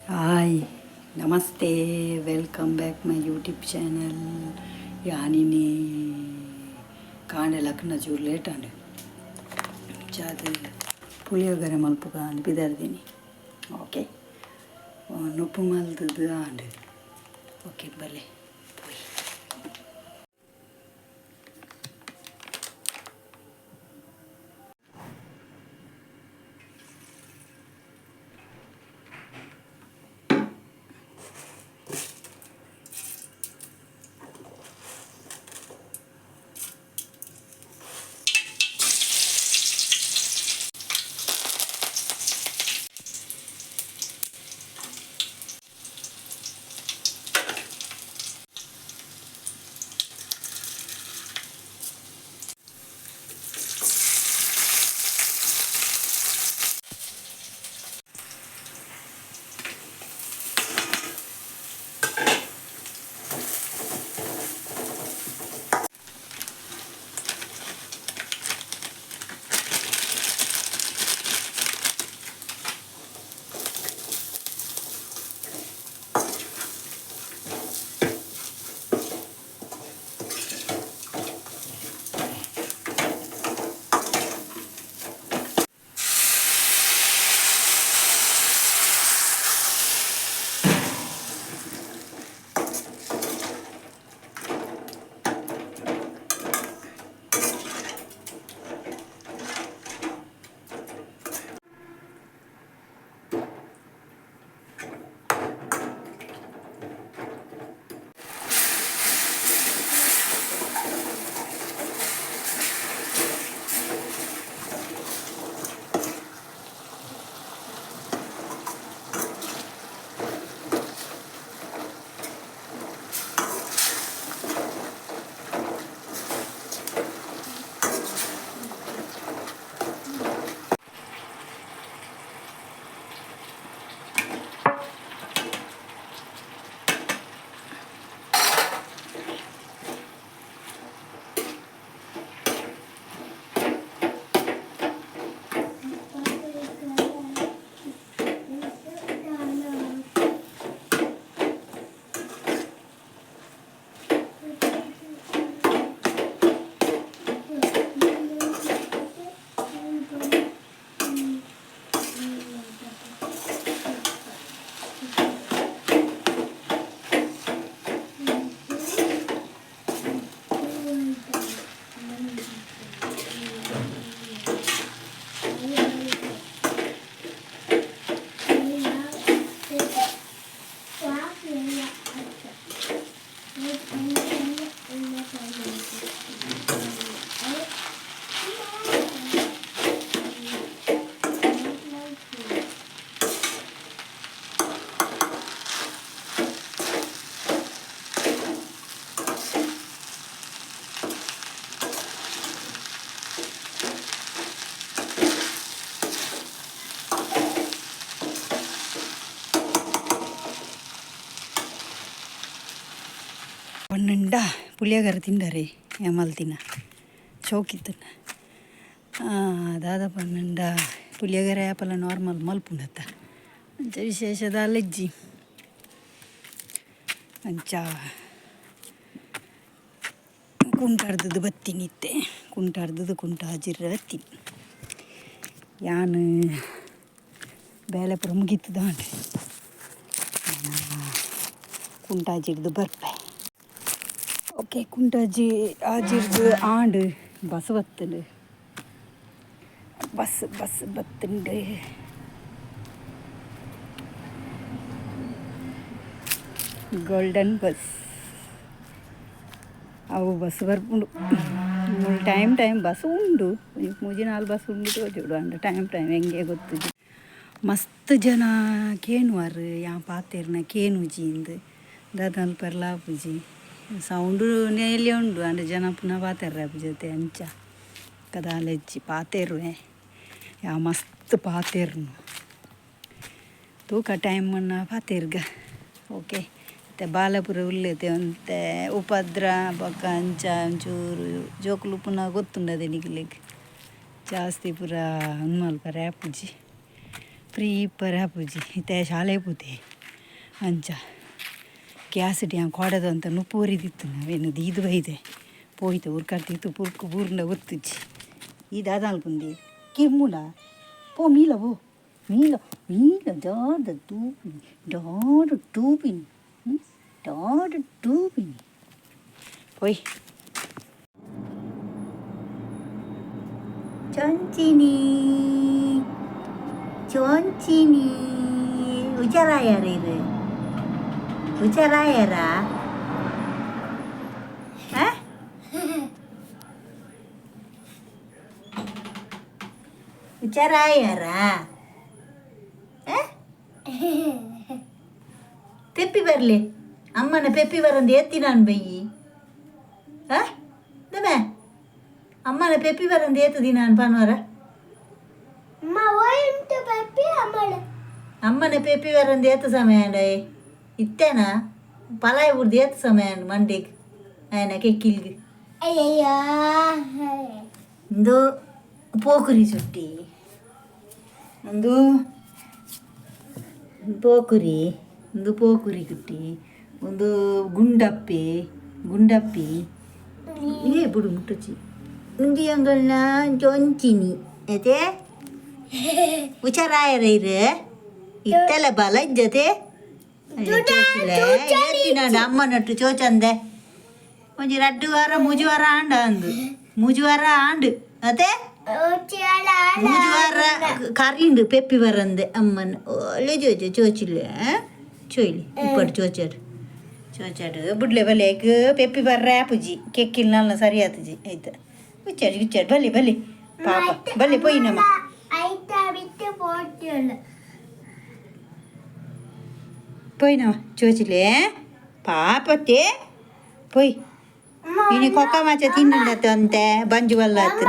Hi, namaste, welcome back my YouTube channel. ಯಾನಿನಿ ಕಾಂಡೆ ಲಕ್ನ ಚೂರು late ಆಂಡ್. ಅಂಚಾದ್ ಪುಳಿಯೋಗರೆ ಮಲ್ಪುಗ ಅಂದ್ ಪಿದರ್ದಿನಿ. ಓಕೆ, ನುಪ್ಪು ಮಲ್ತುದು ಆಂಡ್. ಓಕೆ, ಬಲೆ ಪೋಯಿ. ಪನ್ನಂಡ ಪುಳಿಯೋಗರೆ ತಿಂಡರೆ ಮಲ್ತಿನ ಶೋಕಿತ್ತನ. ದಾದ ಪನ್ನಂಡ, ಪುಳಿಯೋಗರೆ ಆಪಲ ನಾರ್ಮಲ್ ಮಲ್ಪುಂಡತ್ತ, ಅಂಚ ವಿಶೇಷ ದಾಲ ಇಜ್ಜಿ. ಅಂಚ ಕುಂಟಾರ್ದದ್ದು ಬತ್ತೀನಿ ಇತ್ತೆ. ಕುಂಟಾರ್ದದ್ದು ಕುಂಟ ಹಾಜಿರ ಬತ್ತೀನಿ. ಯಾನ್ ಬೇಲೆ ಪೂರ ಮುಗೀತದಾಂಡ್. ಕುಂಟಾಜಿಡ್ದು ಬರ್ಪೆ. ಓಕೆ, ಕುಂಟಾಜಿ ಆಜಿರ್ದು ಆಂಡ್. ಬಸ್ ಬತ್ತುಂಡು, ಬಸ್ ಬಸ್ ಬತ್ತುಂಡು. ಗೋಲ್ಡನ್ ಬಸ್, ಅವು ಬಸ್ ಬರ್ಪುಂಡು. ಮೂಲು ಟೈಮ್ ಟೈಮ್ ಬಸ್ ಉಂಡು. ಮೂಜಿ ನಾಲ್ ಬಸ್ ಉಂಡು ತೋಜೋಡು. ಅಂಡ ಟೈಮ್ ಟೈಮ್ ಎಂಗೆ ಗೊತ್ತುಜಿ. ಮಸ್ತ್ ಜನ ಕೇನುವರ್, ಯಾನ್ ಪಾತೆರ್ನ ಕೇನುಜಿ ಇಂದ್. ದಾದ ಮಲ್ಪೆರ್ಲ ಆಪುಜಿ. ಸೌಂಡು ನೇಲ್ಯ ಉಂಡು, ಆಂಡ ಜನ ಪುನಃ ಪಾತೆರ್ರೆ ಆಪುಜತೆ. ಅಂಚ ದಾಲ ಇಜ್ಜಿ, ಪಾತೆರುವೆ ಯಾ ಮಸ್ತ್ ಪಾತೆರ್ನು. ತೂಕ, ಟೈಮ್ ಮನ್ನ ಪಾತೆರ್ಗ. ಓಕೆ, ಇತ್ತೆ ಬಾಲೆ ಪೂರ ಉಲ್ಲೆತೆ, ಒಂತೆ ಉಪದ್ರ ಬೊಕ್ಕ ಅಂಚ ಒಂಚೂರು ಜೋಕುಲು ಪುನಃ ಗೊತ್ತುಂಡದೆ ನಿಕ್ಲೆಗ್. ಜಾಸ್ತಿ ಪೂರ ಉಂದು ಮಲ್ಪರೆ ಆಪುಜಿ, ಫ್ರೀ ಇಪ್ಪರೆ ಆಪುಜಿ. ಇತ್ತೆ ಶಾಲೆ ಪೋತೆ. ಅಂಚ ಗ್ಯಾಸ್ ಯಾನ್ ಕೋಡದಂತ ನುಪ್ಪು ಒರಿದಿತ್ತು ಅವೇನು ದೀದು ಬೈದೆ ಪೋಯ್ತು ಉರ್ಕರ್ತಿತ್ತು ಪುರ್ಕು ಬೂರ್ಂಡ ಗೊತ್ತುಜ್ಜಿ ಈ ದಾದಾಲ್ಪುಂದಿ ಕಿಮ್ಮುಲ ಪೋ ಮೀಲ ಪೋ ಮೀಲ ಮೀಲ ದಾದ ತೂಪಿನಿ ದಾದ ತೂಪಿನಿ ದಾದ ತೂಪಿನಿ ಪೋಯ್ ಚೊಂಚಿನಿ ಚೊಂಚಿನಿ ಹುಷಾರಾಯಾರ ಇದು ಹುಷಾರಾಯಾರ ಹುಷಾರಾಯಾರ ಪೆಪ್ಪಿ ಬರಲಿ ಅಮ್ಮನ ಪೆಪ್ಪಿ ಬರಂದು ಎತ್ತಿ ನಾನು ಬಯ್ಯಿ ದಮೆ ಅಮ್ಮನ ಪೆಪ್ಪಿ ಬರಂದು ಏತದಿ ನಾನು ಭಾನುವಾರ. ಅಮ್ಮನ ಪೆಪ್ಪಿ ಬರಂದು ಏತ ಸಮಯ ಅಂಡ ಇತ್ತೇನಾ ಪಲಾಯ ಬುಡ್ದು ಏತ ಸಮಯ ಅಂಡ್ ಮಂಡೆಗ್ ಆಯನ ಕೆಕ್ಕಿಲ್ಗೆ. ಅಯ್ಯಯ್ಯೋ. ಇಂದು ಪೋಕುರಿ ಸುಟ್ಟಿ ಒಂದು ಪೋಕುರಿ ಒಂದು ಪೋಕುರಿ ಕುಟ್ಟಿ ಒಂದು ಗುಂಡಪ್ಪೆ ಗುಂಡಪ್ಪಿ ಏ ಬುಡು ಮುಟ್ಟುಚಿ ಉಂದು ಎಂಗಲ್ನ ಜೊಂಚಿನಿ ಅದೇ ಹುಷಾರಾಯರ ಇರು ಇತ್ತೆಲ್ಲ ಬಲ ಇಜ್ಜತೆ ಏತ್ತಿನ ಅಮ್ಮನಟ್ಟು ಚೋಚಂದೆ ಒಂಜಿ ರಡ್ಡು ವಾರ ಮೂಜಿ ವಾರ ಆಂಡ ಅಂದು ಮೂಜಿ ವಾರ ಆಂಡು ಅದೇ ಮೂಜಿ ವಾರ ಕರಿಂಡು ಪೆಪ್ಪಿ ಬರಂದೆ ಅಮ್ಮನ ಒಳ್ಳೆ ಚೋಚೆ ಚೋಚಿಲ್ಲ ಚೋಯ್ಲಿ ಇಪ್ಪಡು ಚೋಚಾಡು ಚೋಚಾಡು ಬುಡ್ಲೆ ಬಲೆ ಪೆಪ್ಪಿ ಬರ್ರೆ ಪುಜಿ ಕೆಕ್ಕಿಲ್ ನಲ್ಲ ಸರಿ ಆತುಜಿ ಆಯ್ತು ಹುಚ್ಚಾಡು ಹುಚ್ಚಾಡು ಬಲೆ ಬಲೆ ಪಾಪ ಬಲೆ ಪೋಯಿನಮ್ಮ. ಪೋಯಿನಮ್ಮ ಚೋಚಿಲೆ ಪಾಪತ್ತೆ ಪೋಯ್ ಇನಿ ಕೊಕ್ಕ ಮಾಚ ತಿನ್ನುಂಡತ್ತೆ ಅಂತೆ ಬಂಜು ಬಲ್ಲ ಆತು.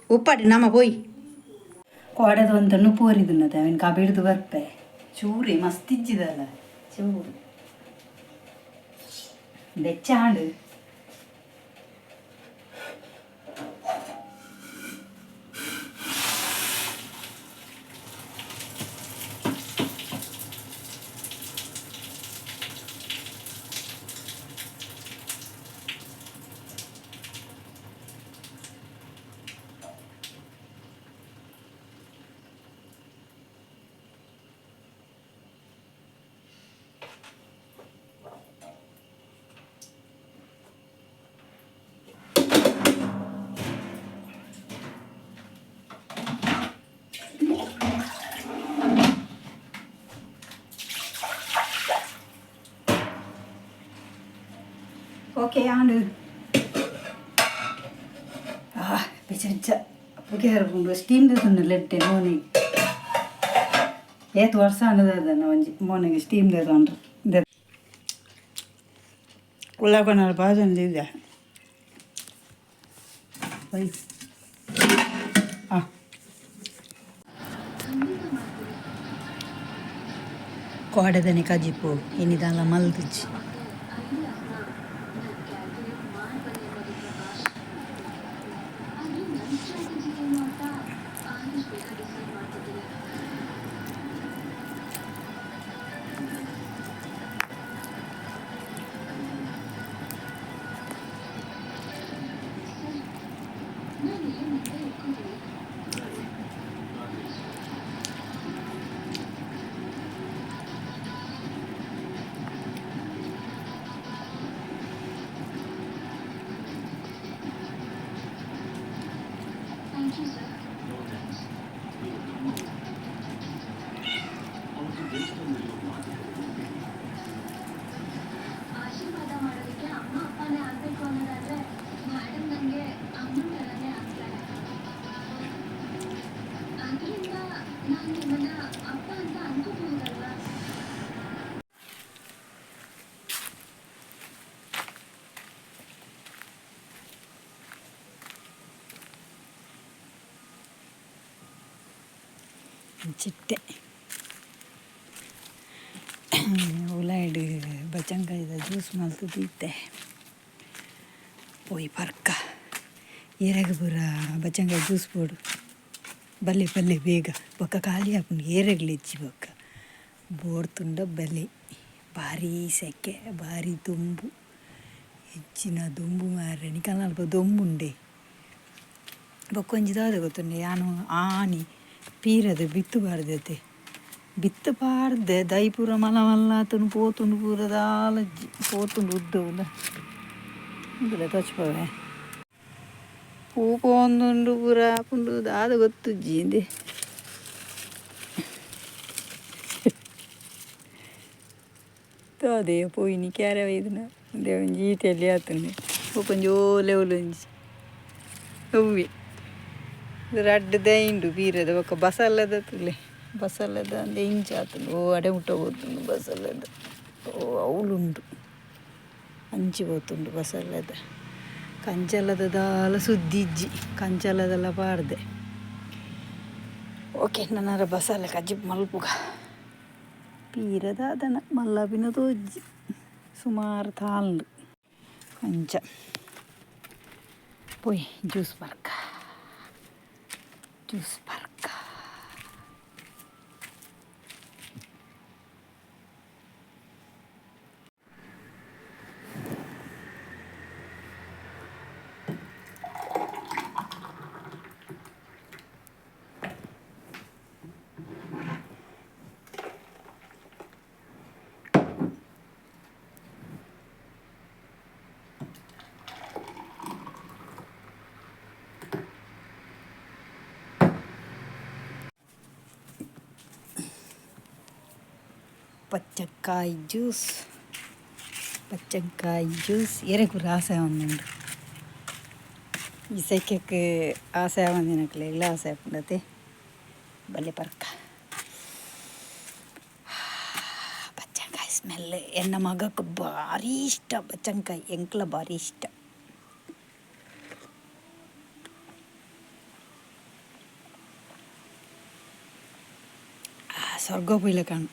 ಉಪ್ಪಾಡು ನಮ್ಮ ಪೋಯ್ ಕೋಡದ ಒಂದು ಪೋರಿದುನ್ನತೆ ಅವನ್ ಕಬಿಡ್ದು ಬರ್ಪೆ ಚೂರಿ ಮಸ್ತ್ ಇಜ್ಜಿದಲ್ಲ ಚೂರು ಬೆಚ್ಚಾಂಡು. ಓಕೆ ಆಂಡು ಆ ಬೆಚ್ಚ ಬೆಚ್ಚ ಪುಗೆ ಹರ್ಪುಂಡು ಸ್ಟೀಮ್ ದೆತ್ತೊಂದು ಲೆಟ್ಟೆ ಮೋನಿಗೆ ಏತ್ ವರ್ಷ ಅಂಡದ ಒಂಜಿ ಮೋನಿಗೆ ಸ್ಟೀಮ್ ದೆತ್ತೊಂಡ್ರು ಉಳ್ಳಾಕೊನಾರು ಬಾಜನ್ ಇದೆ ಒಯ್ ಆ ಕೋಡೆದನೆ ಕಜಿಪು ಇನಿದಾಲ ಮಲ್ದಿಜ್ಜಿ. ಚಿಟ್ಟೆ ಉಲಾಯ್ಡ್ ಬಚಂಕಾಯಿದ ಜ್ಯೂಸ್ ಮಲ್ತುದಿತ್ತೆ ಪೋಯಿ ಪರ್ಕ ಏರೆಗ್ ಪೂರ ಬಚಂಕಾಯಿ ಜ್ಯೂಸ್ ಬೋಡು. ಬಲೆ ಬಲೆ ಬೇಗ ಬೊಕ್ಕ ಖಾಲಿ ಆಪುಂಡು ಏರೆಗ್ಲ ಇಜ್ಜಿ ಬೊಕ್ಕ ಬೋಡ್ತುಂಡ ಬಲೆ ಬಾರಿ ಸೆಕೆ ಬಾರಿ ದೊಂಬು ಎಚ್ಚಿನ ದೊಂಬು ಮಾರ್ರೆ ನಿಕಲ್ನ ಅಲ್ಪ ದೊಂಬುಂಡೆ ಬೊಕ್ಕೊಂಜಿ ದಾದ ಗೊತ್ತುಂಡೆ ಯಾನ್ ಆನಿ ಪೀರದ ಬಿತ್ತು ಪಾಡ್ದೆತೆ ಬಿತ್ತು ಪಾಡ್ದೆ ದೈ ಪೂರ ಮಲ್ಲ ಮಲ್ಲ ಆತುಂಡು ಪೋತುಂಡು ಪೂರ ದಾಲ ಇಜ್ಜಿ ಪೋತುಂಡು ಉದ್ದ ಉಂದ ಉಂದುಲೆ ತೋಜ್ಪಾವೆ ಪೂ ಪೋವೊಂದುಂಡು ಪೂರ ಆಪುಂಡು ದಾದ ಗೊತ್ತುಜ್ಜಿ ಇಂದೆ ದಾದೆಯ ಪೋಯಿನಿ ಕ್ಯಾರೆ ಬೈದಿನ ಉಂದೆ ಒಂಜಿ ಈತ್ ಎಲ್ಯ ಆತುಂಡು ಬೊಕೊಂಜಿ ಓಲೆ ಓಲೊಂಜಿ ಅವ್ವೆ ರಡ್ಡ್ ದೈ ಉಂಡು ಪೀರದ ಬೊಕ ಬಸಲೆದ ತೂಲೆ ಬಸಲೆದ ಅಂದ್ ಇಂಚ ಆತುಂಡು ಓ ಅಡೆ ಮುಟ್ಟ ಪೋತುಂಡು ಬಸಲೆದ ಓ ಅವ್ಲುಂಡು ಅಂಚಿ ಪೋತುಂಡು ಬಸಲೆದ ಕಂಚಲದ ದಾಲ ಸುದ್ದಿ ಇಜ್ಜಿ ಕಂಚಲದಲ ಪಾಡ್ದೆ ಓಕೆ ನನರ ಬಸಲೆ ಕಜಿಪು ಮಲ್ಪುಗ ಪೀರ ದಾದನ ಮಲ್ಲ ಪಿನ ತೋಜಿ ಸುಮಾರು ತಾಲ್ಂಡು ಅಂಚ ಪೋಯ್ ಜ್ಯೂಸ್ ಪರ್ಕ ಜ್ಯೂಸ್ ಪರ್ಕ. ಪಚ್ಚಕ್ಕಾಯಿ ಜ್ಯೂಸ್ ಪಚ್ಚಂಕಾಯಿ ಜ್ಯೂಸ್ ಎರೆಗ್ ಪೂರ ಆಸೆ ಆವೊಂದುಂಡು ಈ ಸೆಕೆಕ್ ಆಸೆ ಆವಂದಿನಕ್ಲೆಗ್ಲ ಆಸೆ ಆಪುಂಡತೆ ಬಲ್ಲೆ ಪರ್ಕ ಬಚ್ಚಂಕಾಯಿ ಸ್ಮೆಲ್ ಎನ್ನ ಮಗಕ್ ಭಾರಿ ಇಷ್ಟ ಬಚ್ಚಂಕಾಯಿ ಎಂಕ್ಲ ಭಾರಿ ಇಷ್ಟ. ಸ್ವರ್ಗ ಪೋಯಿಲ ಕಾಣು.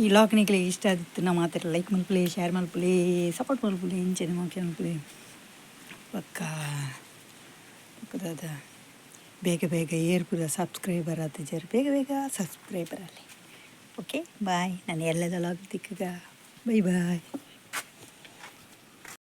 ಈ ವ್ಲಾಗ್ ನಿಕ್ಲೆಗ್ ಇಷ್ಟ ಆದಿತ್ತ್ಂಡ ಮಾತೆರ್ಲ ಲೈಕ್ ಮಲ್ಪುಲೆ ಶೇರ್ ಮಲ್ಪುಲೆ ಸಪೋರ್ಟ್ ಮಲ್ಪುಲೆ ಇಂಚನೆ ಮೋಕೆ ಮಲ್ಪುಲೆ ಬೊಕ್ಕ ಬೊಕ್ಕ ದಾದ ಬೇಗ ಬೇಗ ಏರ್ ಪೂರ ಸಬ್ಸ್ಕ್ರೈಬರ್ ಆತಿಜೆರ್ ಬೇಗ ಬೇಗ ಸಬ್ಸ್ಕ್ರೈಬರ್ ಆಲೆ. ಓಕೆ ಬಾಯ್, ನಾನು ಎಲ್ಲದ ವ್ಲಾಗ್ ತಿಕ್ಕುಗ. Bye bye.